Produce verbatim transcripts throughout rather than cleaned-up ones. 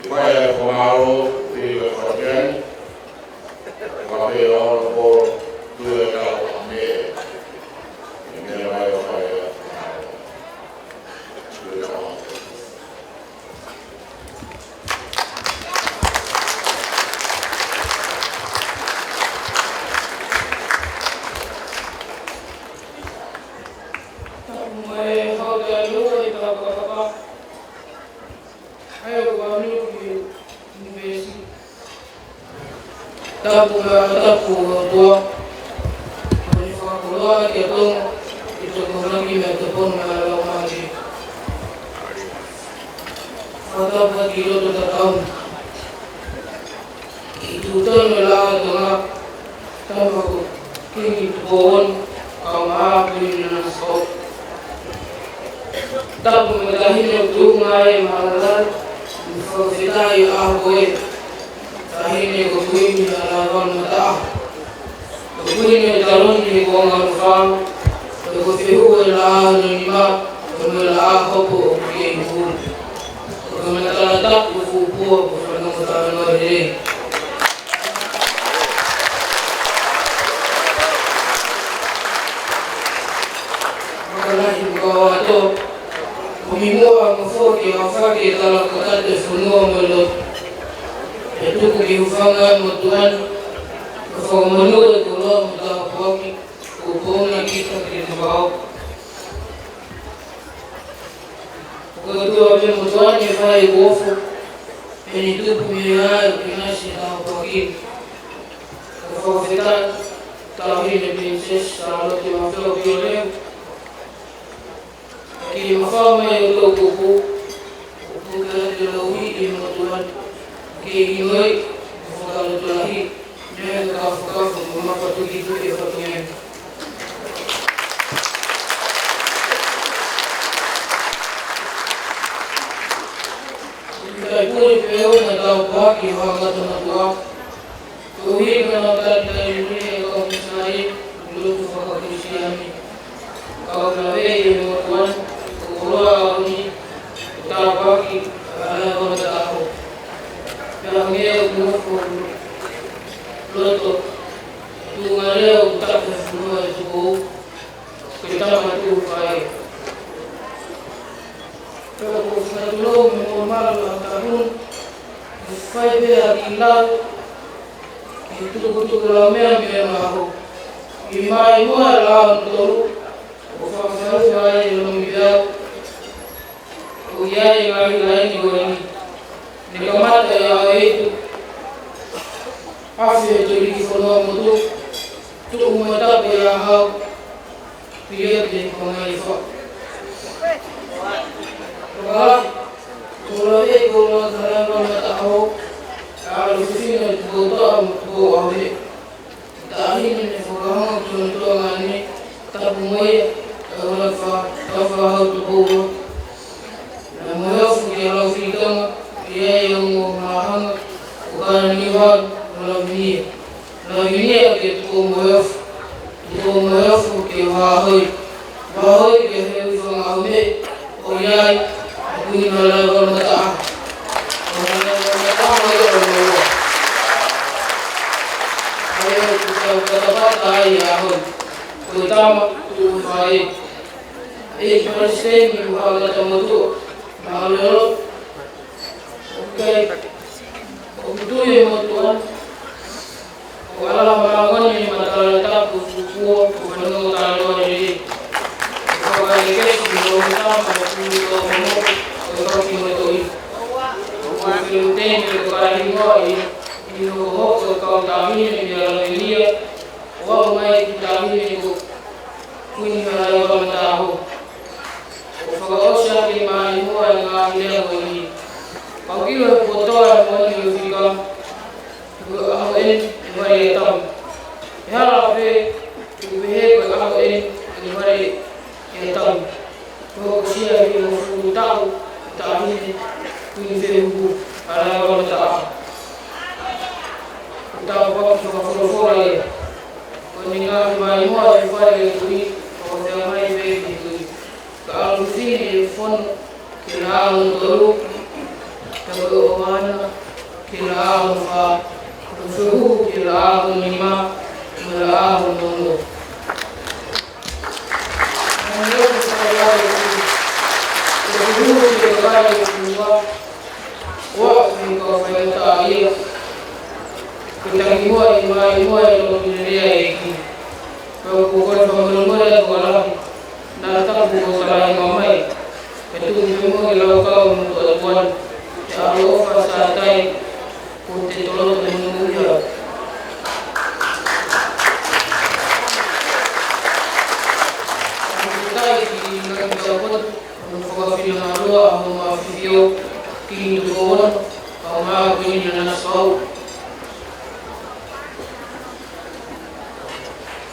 Fai e fakamālō ki he Fakamoʻui, Fakamoʻui ʻo e Hono Pō, Tuʻi ʻo e Kau ʻAme. ʻE meʻa mai ʻo fai e fakamālō. Tuʻi ʻo e Kau ʻAme. Tapu mo e hau te alu e tau kapakapa. Ai o kua miu ki university. Tapu mo e tapu ʻa e ʻOtua. Ko e fakakoloa ki he Tonga, ʻi he tokoni mei he tupou mo e laumālie. Fakatapu ki loto tatau. ʻI he tuʻutuʻuni ʻa e Tonga, tama ko Kingi Tupou Ono, kae ʻumaʻā Kuini Nanasipauʻu. Tapu mo e Taʻahine ʻoku tuʻunga ai e mālōlō, mo e fakafetaʻi ʻa e ʻaho ko ē. Taʻahine ko Kuini Halaevalu Mataʻaho. Ko Kuini ʻo e Taloni he kuonga hono fā, ko e fehuʻi ʻo e laʻā hono nima, ko e laʻā hopo ʻoku kei hū. Ko e fakamatala tapu ʻo e fuʻu pō, ko e fanongo talanoa lelei. Makalahi mo kau ʻato, ko e muʻa mo foki ʻa e fake tala ko e kate fonua mo e lotu. ʻE tuku ke hūfanga mo tuan, ko e fakamonū e koloa mo e tāpuaki, ko e pounga kita ke te vao. Ko e tua pē mo tuan e fai ʻoku ofo, ʻe ne tupu mei ai ʻoku ʻinasi e tāpuaki. Ko e fakafetaʻi, Taʻahine Pilinisesi Sālote Mafeofioleu. Ke mafao mai ʻa e tau kupu, kupu ke te lau ʻi he motuʻa ni. Ke ʻinoi, fakalotolahi, meʻa ke kafakafa mo mafatukituki e fatongia ni. Kae pule pē ʻo na tau paki ʻo hanga tona tua. Ko e ʻuhinga naʻa tau talitali ni e kau misinale, lotu faka-Kalisitiane. Kau lave ʻi he motuʻa ni, ko e koloa ʻaho ni, ko e tāpuaki, ʻa e koloa ʻaho. Pea hangē ʻoku nofo loto, tuʻunga lea ʻoku tapu he fonua ʻe Tupou, ko e tama tuʻu fai. Pea ko e fakatulou mo e malu ʻa e tapu ni, ʻe fai pē ʻa e kiʻi lau, ʻe tukutuku lau meʻa mei he ʻaho. ʻI Maimoa e lao tolu, ʻo fakafeʻao ai e lomipeau, ʻo ʻi ai e ngaahi laini ko eni. Ne kamata ʻe he ʻEiki, afe he tuliki fonua motu, tuʻu mo tapu ʻi he ʻahau, piliate ko ngai fa. Kala, koloa e koloa Halaevalu Mataʻaho, ʻa e ʻalu fifine Tupou Toʻa mo Tupou ʻAhoheʻe. Taʻahine ne fakahanga ki hono tuʻunga ni, tapu mo ia, ʻa e ʻuluaki fa, ʻa e fakahau Tupou Ono. Naʻe moheofo ki he Laufilitonga, ʻi ai e ongo māhanga, ʻo Kalaniuvalu, mo Lavinia. Lavinia ki he Tupou Moheofo, Tupou Moheofo ki he Vahaʻahoi. Vahaʻahoi ki he Heuifanga ʻAhomeʻe, ʻo ʻi ai, ʻa Kuini Halaevalu Mataʻaho. Ko Halaevalu Mataʻaho ia ʻo Noua. ʻA ia ʻoku tau patapata ai he ʻaho ni. Ko e tama tuʻu fai. ʻEiki Palesiteni mo e Haʻa Ngata Motuʻa, Māʻulelo, ʻoku kei, ʻoku tui e motuʻa ni, ʻoku ala māngoni e matala tapu fufuo, ʻo fanongo talanoa lelei. ʻOku fakalekesi mo e tama ʻo e kumi tō momo, ʻo e kau kimoutolu. ʻOku fiu teni ʻo kalahi ngoa ʻi, ʻi hokohoko e kau taʻahine mei Lavelia, ʻo aʻu mai ki he taʻahine ko Kuini Halaevalu Mataʻaho. ʻOku fakaʻosi ʻaki ʻe Maimoa e ngaahi lea ko eni. Kau ʻilo he kotoa e moʻoni ʻo e fika, ko e ʻaho eni ʻe vale ʻi he tamu. ʻE hala pē, ʻoku pehē ko e ʻaho eni ʻe vale ʻi he tamu. Ko hokosia ʻe hongofulu taʻu, taʻahine, Kuini Fehuhu, Halaevalu Mataʻaho. Ko e tāpuaki fakafolofola ia. Ko e ngaahi Maimoa ʻi he fale ʻo e tuʻi, ʻoku feʻao mai pē ki he tuʻi. Ka ʻalu fifine ʻi he fono, ki he laʻā hono tolu, ka ko e ʻohana, ki he laʻā hono fā, hono fehuhu ki he laʻā hono nima, mo e laʻā hono ono. Mo e leo ke fai ai, ke fehuhu ki he kakai ʻo e fonua, ʻo aʻu ki he kau faingataʻaʻia, ko e takimuʻa ʻi māmani ʻi he lotu lelei ʻa e ʻEiki. Pea ʻoku ou kole fakamolemole atu ʻa e lahi naʻa taku ʻo talaʻi mai, kae tuku pē muʻa ke laukau mo tuʻa tuʻa ni, ʻi he ʻaloʻofa Sātai, ko te toloto mo nui ia. Fakafetaʻi ki he ngaahi taupotu, ʻo fakafinangalo ʻa Hoʻo ʻAfio, Kingi Tupou Ono, ʻa e ngaahi kuini naʻa nau sāu.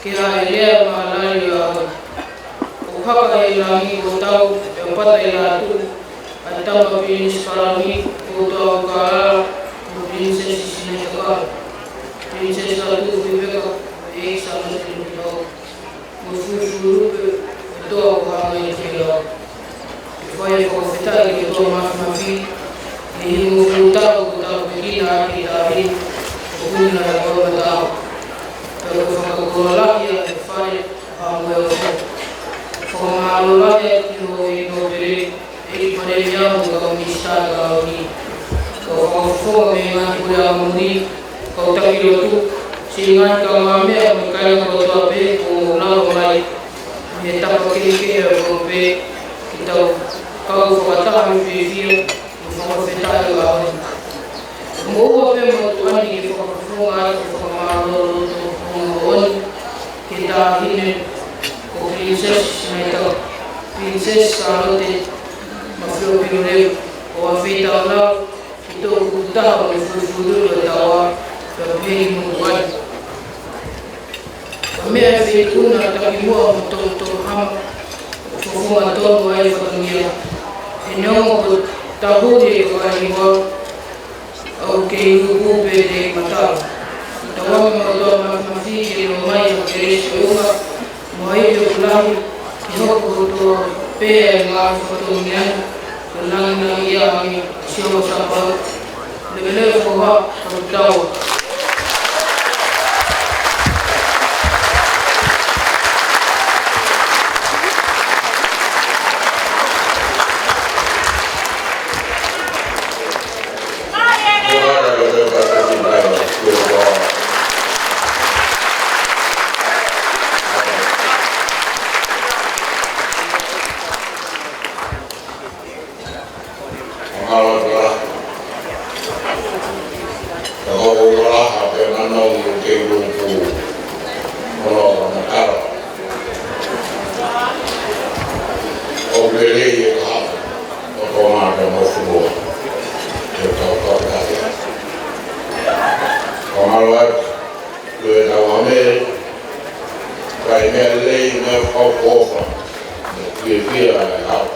Ke ʻai lea maʻa e lali ʻo e ʻaho ni. ʻOku haka ʻi langi ʻo tau, pea pata ʻi lātū, ʻa e tama Pilinisi Kalauni, ʻo Taukaʻala, mo Pilinisesi Sinaitaka, Pilinisesi Lātūfuipeka, ʻEiki Sālote Nutihau, mo Fuifui Lupe, ʻo Toa ko Hāngai Tehiau. Ke fai e fakafetaʻi ki he ʻOtua Māfimafi, ʻi he hivangofulu taʻu kuo tāpuekina ʻaki e taʻahine ʻo e kuini ʻa e Koloa Matau. Pea ko e fakakoloa lahi ʻa e fale ʻa Moheofo. Fakamālō lahi atu ki he Houʻeiki Nōpele, ʻEiki Palēmia mo e kau Minisitā Kalauni. Kau fakafofonga mei he ngaahi puleʻanga muli, kau taki lotu, siʻi ngaahi kaungāmeʻa mo e kāinga kotoa pē kuo mou lava mai mei he tapa kehekehe ʻo e kolope, ke tau kau fakataha mo fiefia mo fakafetaʻi ʻi he ʻaho ni. Mou ʻofa pē mo tuʻu ʻani ke fakafofonga atu e fakamālō loto moʻoni ki he taʻahine ko Pilinisesi Sinaitaka, Pilinisesi Sālote Mafiopinulevu, ʻo afe taʻu nau, ki he toko taha mo e fuifui ʻo e taua, pea pehē ki he motuʻa ni. Ko e meʻa ʻe fitu naʻa takimuʻa mo Tongtong Hama, ʻo fofonga tonu ʻa e fatongia. He neongo ko e tahuli ʻe toko hiva, ʻoku kei uku pē te matala. Tauange mo e ʻOtua Māfimafi ke ne ʻomai ha kelesi ʻo e ʻOtua, mo e ʻEiki ʻoku lahi, ke hoko kotoa pē ʻa e ngaahi fatongia ni ko e nanginangi ia ange ʻa Sihova Sāpaoti. Leveleva e foha ʻo e taua. Mālō atu. Ka ko e ʻofa lahi pē naʻa nau ʻi he kei lupu. Mālō ʻa e matala. ʻOku lelei e kahaʻu ʻo Tonga pea mo e fonua. Ke tau kau taha. Mālō atu. Ko e tau ame, ko e meʻa lelei, meʻa fakaʻofoʻofa, mo e fiefia ʻa e ʻaho